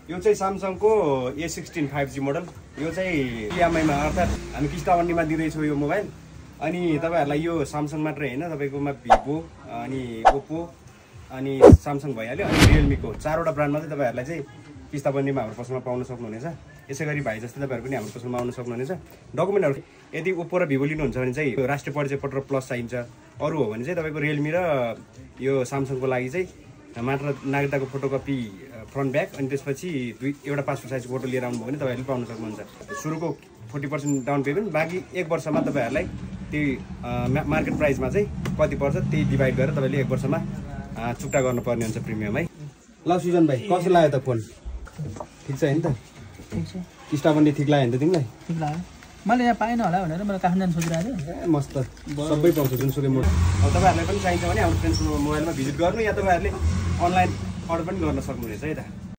यो चाहिँ Samsungको A16 5G model यो चाहिँ EMI मा अर्थात् हामी किस्ता बन्दीमा दिँदैछौँ यो मोबाइल अनि तपाईहरुलाई यो Samsung मात्र हैन तपाईकोमा Vivo अनि Oppo अनि Samsung भइहाल्यो अनि Realme को चारवटा ब्रान्डमा चाहिँ तपाईहरुलाई चाहिँ किस्ता बन्दीमा हाम्रो पसलमा पाउन सक्नुहुनेछ यसैगरी भाइ जस्तै तपाईहरु पनि हाम्रो पसलमा आउन सक्नुहुनेछ डकुमेन्टहरु यदि Oppo र Vivo लिनुहुन्छ भने चाहिँ राष्ट्रिय परिचय पत्र प्लस चाहिन्छ अरु हो भने चाहिँ तपाईको Realme र यो Samsung को लागि चाहिँ मात्र नागरिकताको फोटोकपी फ्रन्ट ब्याक अनि त्यसपछि एउटा पासपोर्ट साइजको फोटो लिएर आउनुभयो भने तपाईहरुले पाउन सक्नुहुन्छ सुरुको 40% डाउन पेमेन्ट बाँकी 1 वर्षमा तपाईहरुलाई त्यही मार्केट प्राइसमा चाहिँ कति पर्छ त्यही डिभाइड गरेर तपाईले 1 वर्षमा चुक्ता गर्नुपर्ने हुन्छ प्रिमियम है ल सुजन भाइ कसो लाग्यो त फोन ठीक छ हैन त ठीक छ किस्ता पनि ठीक लाग्यो नि त तिमीलाई ठीक लाग्यो मैले यहाँ पाएन होला भनेर मैले काठमाडौँ सोचिरहेको थिएँ ए मस्त सबै पाउँछ जुनसुकै मोडल अब तपाईहरुलाई पनि चाहिन्छ भने हाम्रो फ्रेन्ड्सको मोबाइलमा भिजिट गर्नु या तपाईहरुले अनलाइन अर्डर पनि गर्न सक्नुहुनेछ है त